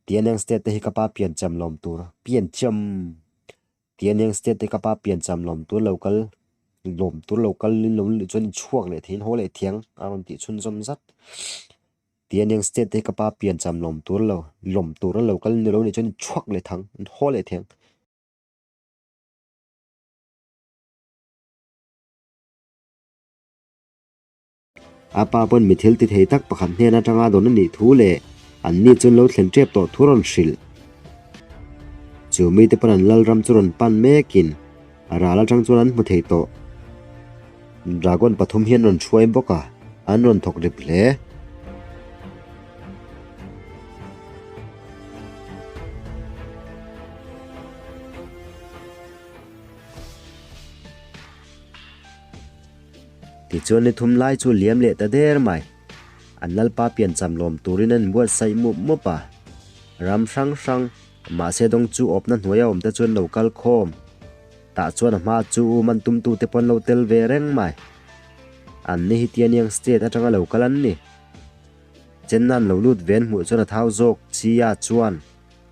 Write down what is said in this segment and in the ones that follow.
Tianeng state te hi ka pa piancham lawm tur piancham Tianeng state te ka pa piancham lawm tur lo kal lawm tur lo kal in lo luh chuan in chhuak leh thei in haw leh thiang a rawn tih chhunzawm zat. Tianeng state te hi ka pa piancham lawm tur lo lawm tur a lo kal ni lo nih chuan in chhuak leh thang in haw leh thiang. A pa pawn mi thil ti thei tak pakhat hnen atanga dawn a nih thu leh an ni chuan lo thlen tep tawh thu rawn hrilh. Chu mite pawn an lalram chu rawn pan mekin a ral atang chuan an hmu thei tawh. Dragon pathum hian rawn hruai bawk a, an rawn thawk rip hle. Tichuan ni thum lai chu liam leh ta der mai. An Lalpa piancham lawm turin an inbuatsaih mup mup a. Ram hrang hrang, mahse dawng chu awpna hnuaia awmte chuan lo kal khawm. Tah chuan a hma chu u man tumtute pawn lo tel ve reng mai. An ni hi Tianyang State atanga lo kal an ni. Chennan lo lut ve an hmuh chuan a thau zawk Chia chuan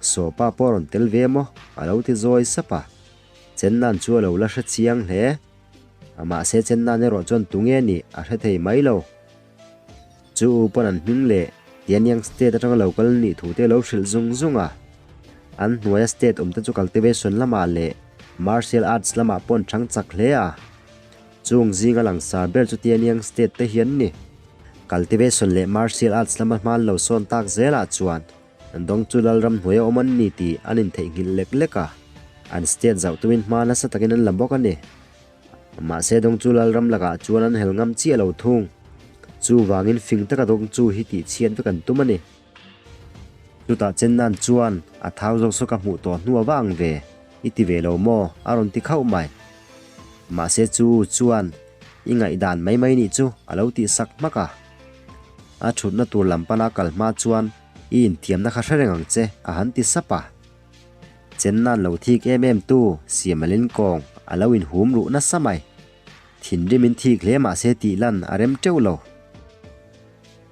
Sawpa pawh a rawn tel ve maw? a lo ti zawi sap a. Chennan chu a lo la hre chiang hle. Mahse Chennan erawh chuan tunge nih a hre thei mai lo. Chu u pawn an hming leh Tianyang State atanga lo kal nih thu te lo hrilh zung zung a. An hnuaia state awmte chu cultivation lamah leh martial arts lamah pawh an chang chak hle a. Chung zinga langsar ber chu Tianyang State te hian ni. Cultivation leh martial arts lama hman lo sawn tak zelah chuan Dawng chu Lalram hnuaia awm an ni tih an intheihnghilh lek lek a, an state zauh tumin hma nasa takin an la bawk a ni. Mahse Dawng chu Lalram lakah chuan an hel ngam chiah lo thung. Chuvangin fing taka Dawng chu hi tih chhiat vek an tum a ni. Chutah Chennan chuan a thau zawk saw ka hmuh tawh hnu a va ang ve, i ti ve lo maw? a rawn ti khauh mai. Mahse chu chuan i ngaihdan mai mai nih chu a lo tih sak hmak a. A thutna tur lam pana kal hma chuan I intiamna kha hre reng ang che, a han ti sap a. Chenna'n lo thik em em tu Siamalin kawng a lo inhum ruh nasa mai. Thinrim in thik hle mah se tih lan a rem teuh lo.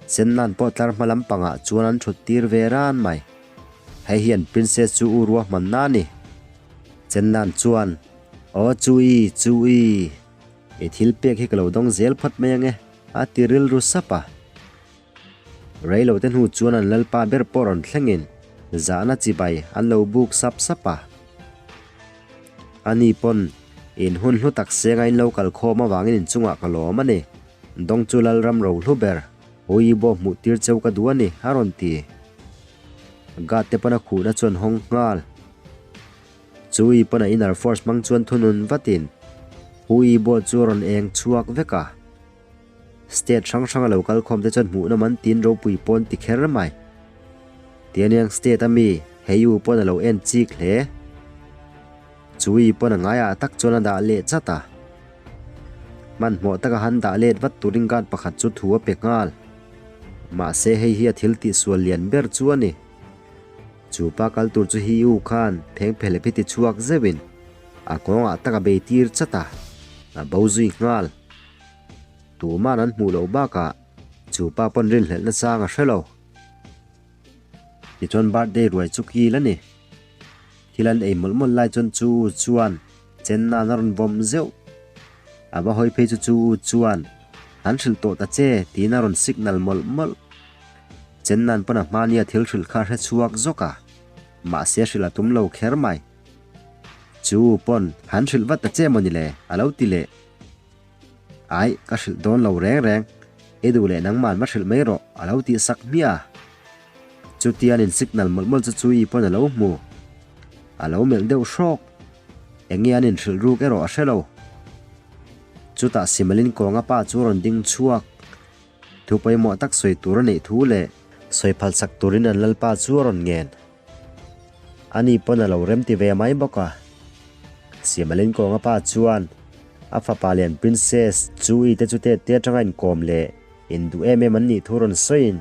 Chenna'n pawh tlar hma lampangah chuan an thut tir ve ran mai. Hei hian Princess chu u ruahmanna a ni. Chenna'n chuan, Aw Chui, Chui, i thil pek hi ka lo dawng zel phawt mai ange, a ti rilru sap a. Reilote hnu chuan an lalpa ber pawh rawn thlengin zahna chibai an lo buk sap sap a. Ani pawn in hun hlu tak senga in lo kal khawm avangin inchungah ka lawm a ni. Dawng chu Lalram rohlu ber, Huibo hmuh tir cheu ka duh a ni, a rawn ti. Guard te pawn a khuhna chuan hawng nghal. Chui pawn a inner force hmang chuan thunun vatin Huibo chu a rawn eng chhuak vek a. State hrang hranga lo kal khawm te chuan hmuhnawm an tin ropui pawn ti kher mai. Tianiang state a mi Heiu pawn a lo en chik hle. Chui pawn a ngaiah tak chuan a dah leh chat a. Hmanhmawh taka han dah let vat turin guard pakhat chu thu a pe nghal. Mahse hei hi a thil tihsual lian ber chu a ni. Chu pa kal tur chu Hiu khan pheng phelep hi ti chhuak zeuhin a kawngah tak a bei tir chat a, a bo zui nghal. Tuman an hmuh loh bakah chu pa pawn rinhlelhna chang a hre lo. Tichuan birthday ruai chu kil a ni. Thil an ei mawlh mawlh lai chuan chu u chuan chen nan a rawn vawm zeuh. A va hawi phei chu chu u chuan an hrilh tawh ta che tiin a rawn signal mawlh mawlh. Chen nan pawn a hmania thil hrilh kha a hre chhuak zawk a, mahse hrilh a tum lo kher mai. Chu u pawn han hrilh vat ta che mawni le a lo ti leh. Ai, ka hrilh dawn lo reng reng. I duh leh nangman va hrilh mai rawh, a lo tih sak hmiah a. Chutian in signal mawlh mawlh chu Chui pawn a lo hmu. A lo melh deuh hrawk. Enge an inhrilh ruk erawh a hre lo. Chutah Simalin kawnga pa chu a rawn ding chhuak. Thu pawimawh tak sawi tur a neih thu leh sawi phal sak turin an lalpa chu a rawn ngen. Ani pawn a lo remti ve mai bawk a. Siamalin kawnga pa chuan a fapa lian Princess Chui te chu te te atanga inkawm leh induh em em an nih thu rawn sawiin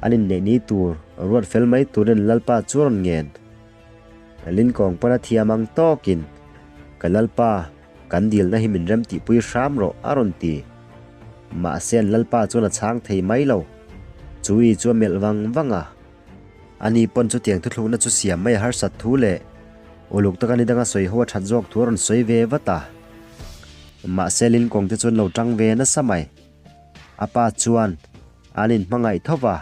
an inneih ni tur ruat fel mai turin Lalpa chu a rawn ngen. Linkawng pawn a thiam ang tawkin, Ka Lalpa, kan dilna hi min remtihpui hram rawh a rawn ti. Mahse an Lalpa chuan a chhang thei mai lo. Chui chu a melh vang vang a. Ani pawn chutiang thuthlukna chu siam mai a harsat thu leh uluk taka ni danga sawi ho a that zawk thu a rawn sawi ve vat a. Mahse Linkawng te chuan lo tang ve nasa mai. A pa chuan an inhmangaih tho va,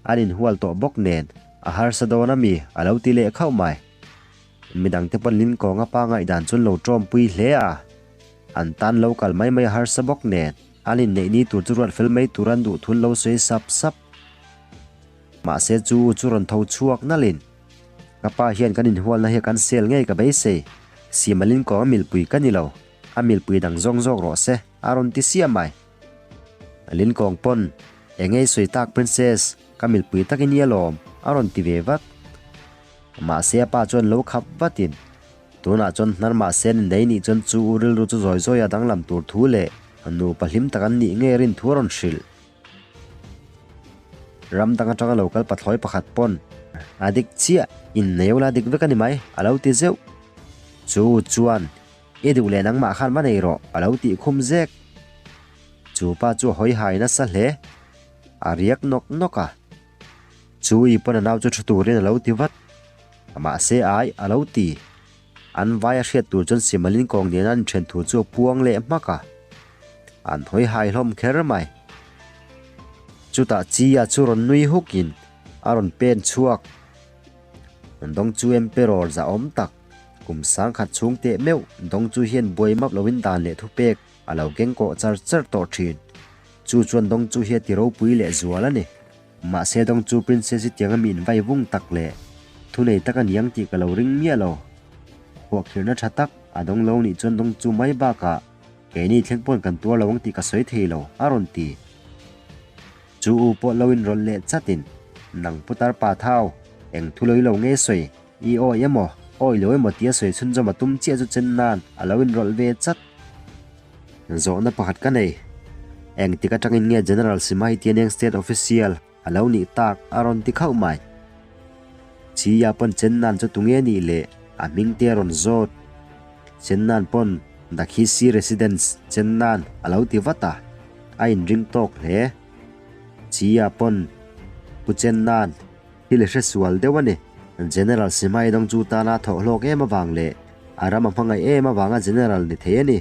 an inhual tawh bawk nen a harsa dawn a mi a lo ti leh khauh mai. Midangte pawn Linkawnga pa ngaihdan chuan lo tawmpui hle a, an tan lo kal mai mai a harsa bawk nen an inneih ni tur chu ruat fel mai tur an duh thun lo sawi sap sap. Mahse chu u chu rawn tho chhuak nalhin, Ka pa hian kan inhualna hi a cancel ngei ka beisei, Sima Linkawnga milpui ka ni lo, a milpui dang zawng zawk rawh se, a rawn ti siam mai. Linkawng pawn, Engei sawi tak Princess, ka milpui tak i nia lawm, a rawn ti ve vat. Mahse a pa chuan lo khap vatin, Tunah chuan hnar mahse an innei nih chuan chu u rilru chu zawi zawia danglam tur thu leh nupa hlim tak an nih ngei rin thu a rawn hrilh. Ram dang atanga lo kal pathlawi pakhat pawn, A dik chiah, innei ula dik vek a ni mai, a lo ti zeuh. Chu u chuan, I duh leh nangmah khan va nei rawh, a lo tih khum zek. Chu pa chu a hawi hai nasa hle. A riak nawk nawk a. Chu i pawn a nau chu thu turin a lo ti vat. Mahse ai, a lo ti. An vai a hriat tur chuan Simalin kawng nena an inthen thu chu a puang leh hmak a. An hawi hai hlawm kher mai. Chutah Chia chu rawn nui hukin a rawn pen chhuak. Dawng chu Emperor zahawm tak, kum sangkhat chhung teh meuh Dawng chu hian buai map loin dan leh thupek a lo keng kawh char char tawh thin. Chu chuan Dawng chu hi a ti ropui leh zual a ni. Mahse Dawng chu Princess hi tianga mi invai vung tak leh thunei tak a niang tih ka lo ring miah lo. Khuahkhirhna tha tak a dawng lo nih chuan Dawng chu mai bakah keini thleng pawn kan tuar lo ang tih ka sawi thei lo, a rawn ti. Chu u pawh lo inrawlh leh chatin, Nang putar pa thau, eng thu lawilo nge sawi? I awi emaw, awi lo emaw tia sawi chhunzawm a tum chiah chu chen nan a lo inrawlh ve chat. Zawhna pakhat ka nei. Engtik atangin nge General Simahi Tianeng State Official a lo nih tak a rawn ti khauh mai. Chiya pawn chen nan chu tunge nih leh a hming te a rawn zawt. Chen nan pawn Dakhisi Residence chen nan a lo ti vat a, a inring tawk hle. Chiya pawn Pu Chen nan. Thil i hre sual deuh a ni. General Simai dawng chu tana thawh hlawk em avang leh a ram a hmangaih em avanga General ni thei a ni.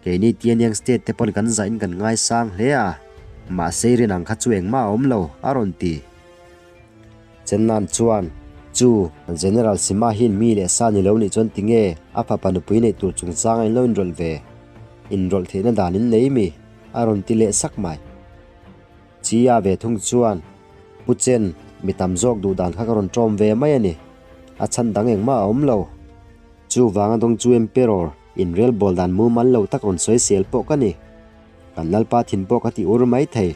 Keini Tianyang State te pawn kan zah in kan ngaisang hle a, mahse i rin ang kha chu engmah a awm lo, a rawn ti. Chennan chuan, Chu, General Sima hian mi leh sa ni lo nih chuan tinge a fapa nupui neih tur chungchanga in lo inrawlh ve? Inrawlh theihna dan in nei mi? a rawn ti leh sak mai. Chia ve thung chuan, Pu Chen, mi tam zawk duh dan kha ka rawn ṭawm ve mai a ni. A chhan dang engmah a awm lo. Chuvanga dawng chu Emperor in rel bawl dan mumal lo tak rawn sawi sel pawh ka ni. Kan Lalpa thin pawh ka ti ur mai thei.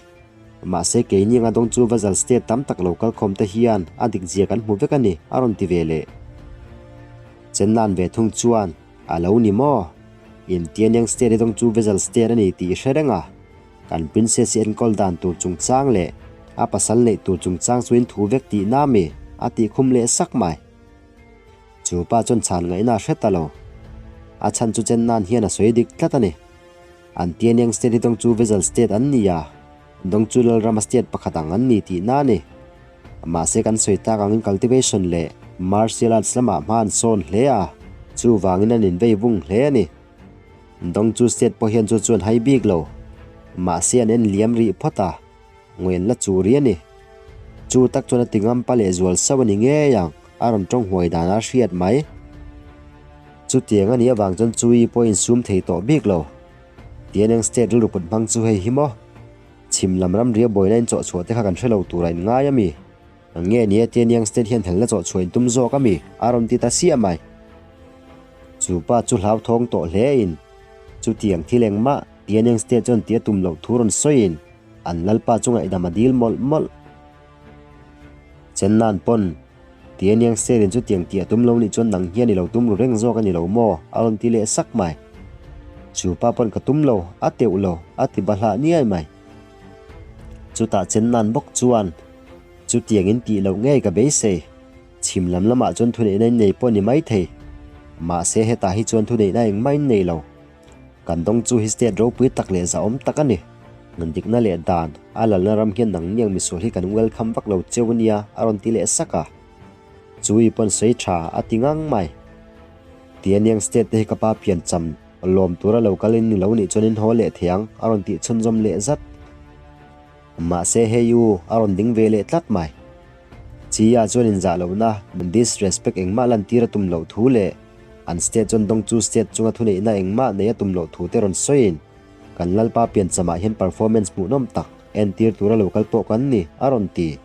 Mahse keini anga dawng chu Vazal State tam tak lo kal khawm te hian a dik zia kan hmu vek a ni, a rawn ti ve leh. Chennan ve thung chuan, A lo ni maw? In Tianyang State hi dawng chu Vazal State a ni tih i hre reng a. Kan princess hi enkawl dan tur chungchang leh a pasal neih tur chungchang chu in thu vek tih na mi? a tih khum leh sak mai. Chu pa chuan chhan ngaihna a hre ta lo. A chhan chu chen nan hian a sawi dik tlat a ni. An Tianyang State hi Dongchu Vessel State an ni a, Dongchu Lalrama State pakhat ang an ni tih na a ni. Mahse kan sawi tak angin cultivation leh martial arts lamah hma an sawn hle a, chuvangin an invei vung hle a ni. Dawng chu state pawh hian chu chuan hai bik lo. Mahse an en liam rih phawt a, ngawi an la chu rih a ni. Chu tak chuan a ti ngam pa leh zual sauh a ni ngei ang, a rawn tawng huai dan a hriat mai. Chutiang a nih avang chuan Chui pawh a insum thei tawh bik lo. Tianeng state rilru put hmang chu hei hi maw? Chhim lam ram ria buaina inchawhchhuah te kha kan hre lo tur a inngai a mi? Nge ni e Tianyang state hian helna chawhchhuah in tum zawk a mi? A rawn ti ta siah mai. Chu pa chu hlauthawng tawh hle in chutiang thil engmah Tianyang state chuan ti a tum loh thu rawn sawi in an lalpa chu ngaihdam a dil mawlh mawlh. Chennan pawn Tianyang state in chutiang tih a tum lo nih chuan nang hian i lo tum ru reng zawk a ni lo maw? A rawn ti leh sak mai. Chu pa pawn ka tum lo, a teuh lo, a ti bahlah niai mai. Chutah Chennan bawk chuan Chutiang in tih loh ngei ka beisei. Chhim lam lamah chuan thuneihna in nei pawh ni mai thei. Mahse hetah hi chuan thuneihna engmah in nei lo. Kan dawng chu hi state ropui tak leh zahawm tak a ni. Dikna leh dan a lalna ram hian nang niang misual hi kan welcome vak lo cheu ania a rawn ti leh sak a. Chui pawn sawi tha a ti ngang mai. Tianiang state te hi ka pa piancham lawm tura lo kalin ni lo nih chuan in haw leh thei ang a rawn tih chhunzawm leh zat. Mahse hei u a rawn ding ve leh tlat mai. Chia chuan inzah lohna, disrespect engmah lantir a tum loh thu leh an state chuan dawng chu state chunga thuneihna engmah nei a tum loh thu te rawn sawiin kan Lalpa pianchamah hian performance hmuhnawm tak entir tura lo kal pawh kan ni a rawn ti.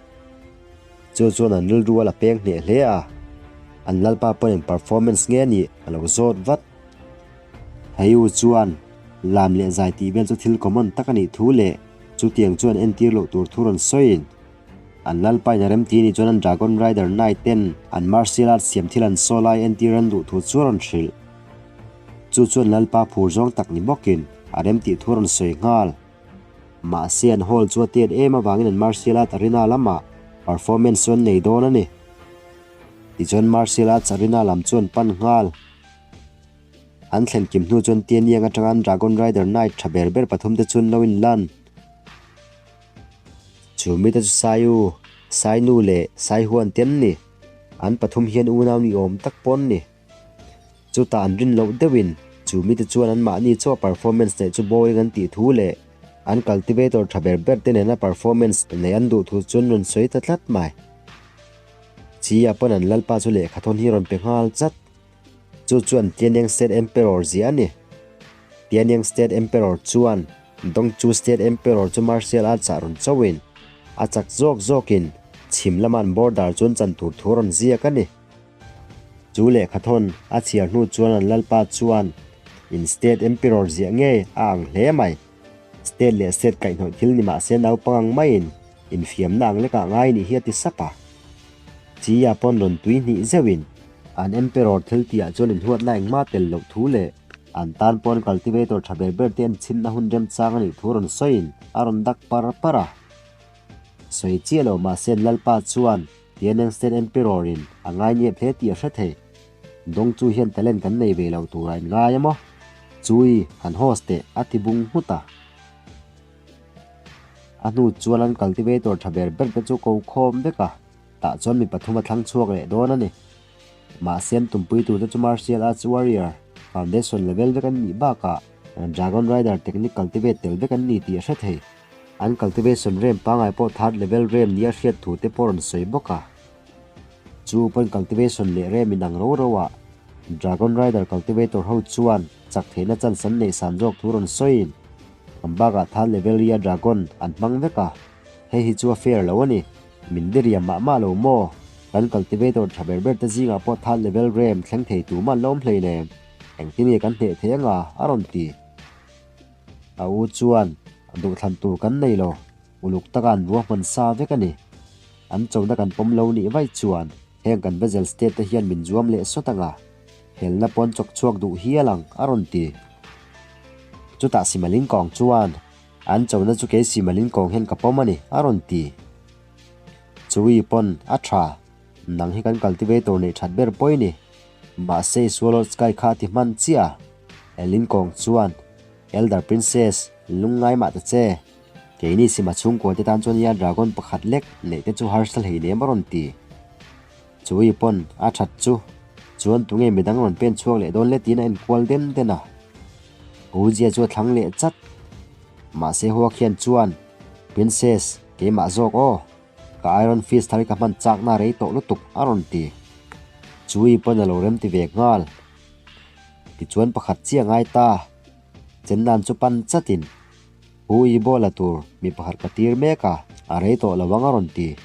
Chu chuan an rilru a la peng hneh hle a, an Lalpa pawn eng performance nge nih a lo zawt vat. Heiu chuan lam leh zai tih vel chu thil common tak a nih thu leh chutiang chuan entir loh tur thu rawn sawiin an Lalpa in a remti nih chuan an Dragon Rider Knight ten an martial arts siam thil an saw lai entir an duh thu chu a rawn hrilh. Chu chuan Lalpa phur zawng tak ni bawkin a remtih thu a rawn sawi nghal. Mahse an hall chu a tiat em avangin an martial art arena lamah performance chu an nei dawn a ni. Tichuan martial arts arena lam chu an pan nghal. An thlen kim hnu chuan Tianyang atanga an Dragon Rider Knight tha ber ber pathum te chu an lo inlan. Chu mite chu Saiu, Sainu leh Saihuan te an ni. An pathum hian unau ni awm tak pawh an ni. Chutah an rin loh deuhin chu mite chuan anmahni chaw performance neih chu boring an tih thu leh an cultivator tha ber ber te nena performance neih an duh thu chu an rawn sawi ta tlat mai. Chi-a pawn an lalpa chu lehkhathawn hi rawn pe nghal chat. Chu chuan Tianyang State Emperor ziah a ni. Tianyang State Emperor chuan Dongchu State Emperor chu martial arts ah rawn chauhin a chak zawk zawkin chhim lama an border chu an chan tur thu rawn ziak a ni. Chu lehkhathawn a chhiar hnu chuan an lalpa chuan in state emperor ziah ngei a ang hle mai. State leh state kaihhnawih thil ni mah se naupang ang maiin infiamna ang lekah ngai nih hi a ti sap a. Chia pawn rawn tui hnih zeuhin an emperor thil tihah chuan inhuatna engmah tel loh thu leh an tan pawn cultivator tha ber ber te an chhinna hun remchang a nih thu rawn sawiin a rawn dak par par a. Sawi chiah lo mahse an lalpa chuan Tianeng State Emperor in a ngai nep hle tih a hre thei. Dawng chu hian talent kan nei ve lo tura in ngai a maw? Chui, han host teh a ti bung nghut a. A hnu chuan an cultivator tha ber ber te chu ko khawm vek a, tah chuan mi pathum a thlang chhuak leh dawn a ni. Mahse an tumpui tur te chu Martial Arts Warrior, Foundation level vek an nih bakah Dragon Rider technique cultivate tel vek an ni tih a hre thei. An cultivation rem pangai pawh third level rem nia hriat thu te pawh rawn sawi bawk a. Chu pawn cultivation leh rem inang ro ro ah Dragon Rider cultivator ho chuan chak theihna chance an neih san zawk thu rawn sawiin an bakah third level ria dragon an hmang vek a, hei hi chu a fair lo a ni. Min diriam mah mah lo maw? Kan cultivator tha ber ber te zingah pawh third level rem thleng thei tu mah an la awm hleinem. Engtin nge kan hneh thei anga? a rawn ti. A u chuan, Duhthlan tur kan nei lo, uluk taka an ruahman sa vek a ni. An chona kan pawm lo nih vaih chuan heng kan Bezel State te hian min zuam leh sawt anga, helna pawn chawk chhuak duh hial ang, a rawn ti. Chutah Simalin kawng chuan, An chona chu kei Simalin kawng hian ka pawm a ni, a rawn ti. Chui pawn, A tha, nang hi kan cultivator neih that ber pawi ni. Mahse i Swallowed Sky kha a ti hman chiah a. Elin kawng chuan, Elder Princess, lungngai mah ta che. Keini Sima chhungkua te tan chuan ia dragon pakhat lek neih te chu harsa hlei nem a rawn ti. Chui pawn a that chu chuan tunge midang rawn pen chhuak leh dawn le tiin a enkual den den a. Ujia chu a thlang leh chat. Mahse Hua khian chuan, Princess, keimah zawk aw. Ka Iron Fist thar hi ka hman chakna rei tawh lutuk a rawn ti. Chui pawn a lo remti ve nghal. Tichuan pakhat chiah ngai ta. Chennan chu pan chatin Pu i bola tur mi pakhat ka tir mek a, a rei tawh lo ang a rawn ti.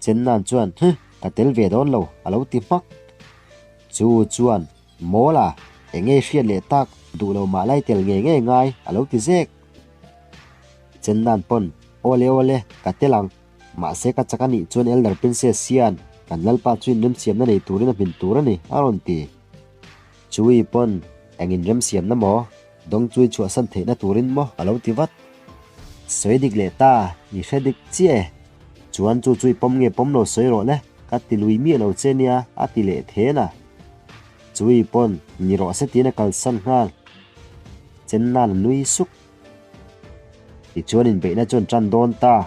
Chennan chuan Huh, ka tel ve dawn lo a lo ti hmak. Chu chuan Mawl a, eng nge hriat leh tak, duh lo mah lai tel ngei ngei ngai a lo ti zek. Chennan pawn Awle awle, ka tel ang. Mahse ka chak a nih chuan Elder Princess hian kan Lalpa chu inremsiamna nei turin a hmin tur a ni, a rawn ti. Chui pawn eng inremsiamna maw? Dawng chui chhuahsan theihna turin maw? a lo ti vat. Sawi dik leh ta, i hre dik chiah e. Chuan chu chui pawm nge pawm lo sawi rawh le, ka ti lui miah lo che nia, a ti leh then a. Chui pawn ni rawh se tiin a kalsan nghal. Chenna'n a nui suk. Tichuan inbeihna chu an tan dawn ta.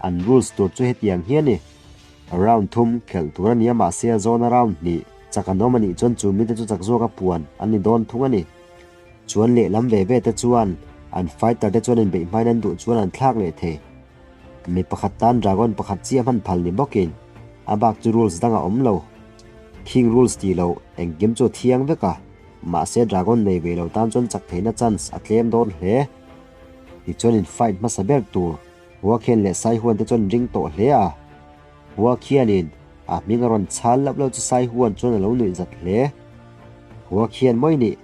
An rules tur chu hetiang hi a ni. Round thum khelh tur a ni a mahse a zawna round hnih chak an awm a nih chuan chu mite chu chak zawka puan an ni dawn thung a ni. Chuan lehlam ve ve te chuan an fighter te chuan inbeih hmain an duh chuan an thlak leh thei. Mi pakhat tan dragon pakhat chiah hman phal ni bawkin a bak chu rules dang a awm lo. Khing rules tih loh engkim chu a thiang vek a, mahse dragon nei ve lo tan chuan chak theihna chance a tlem dawn hle. Tichuan in fight hmasa ber tur Huakhian leh Saihuan te chuan ring tawh hle a. Huakhianin a hming a rawn chhal loh loh chu Saihuan chuan a lo nuih zat hle. Huakhian mawi nih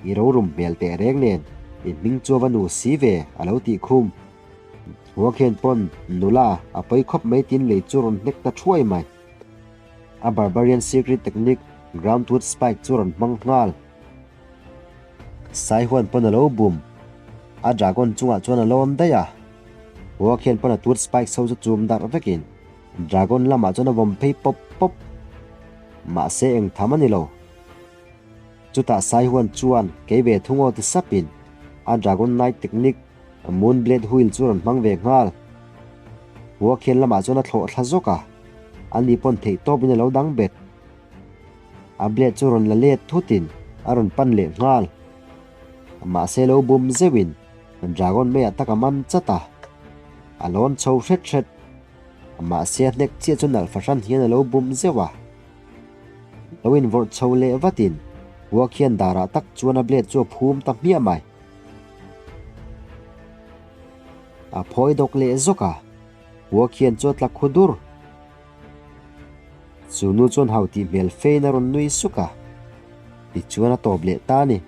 i rorum hmel teh reng nen i hming chu a va nu si ve a lo tih khum. Huakhian pawn nula a pawi khawp mai tin lei chu rawn hnek ta thuai mai. A barbarian secret technique ground tooth spike chu rawn hmang nghal. Saihuan pawn a lo bum. A dragon chungah chuan a lawm daih a. Hua khian pawn a tooth spikes ho chu chum darh vekin dragon lamah chuan a vawm phei pawp pawp. Mahse eng tham a ni lo. Chutah Saihuan chuan kei ve thung aw ti sapin a dragon knight technique moon blade wheel chu rawn hmang ve nghal. Hua khian lamah chuan a thlawh thla zawk a. Ani pawn theihtawpin a lo dang bet. A blade chu rawn la let thutin a rawn pan leh nghal. Mahse lo bum zeuhin dragon meiah tak a man chat a, a lawn chho hret hret. Mahse a hnek chiah chu nalh fahran hian a lo bum zeuh a. Lo invawrh chho leh vatin Huak hian darah tak chuan a blade chu a phum ta hmiah mai. A phawi dawk leh zawk a, Huak hian chu a tla khu dur. Chu nu chuan hau tih hmel fein a rawn nui suk a, tichuan a tawp leh ta a ni.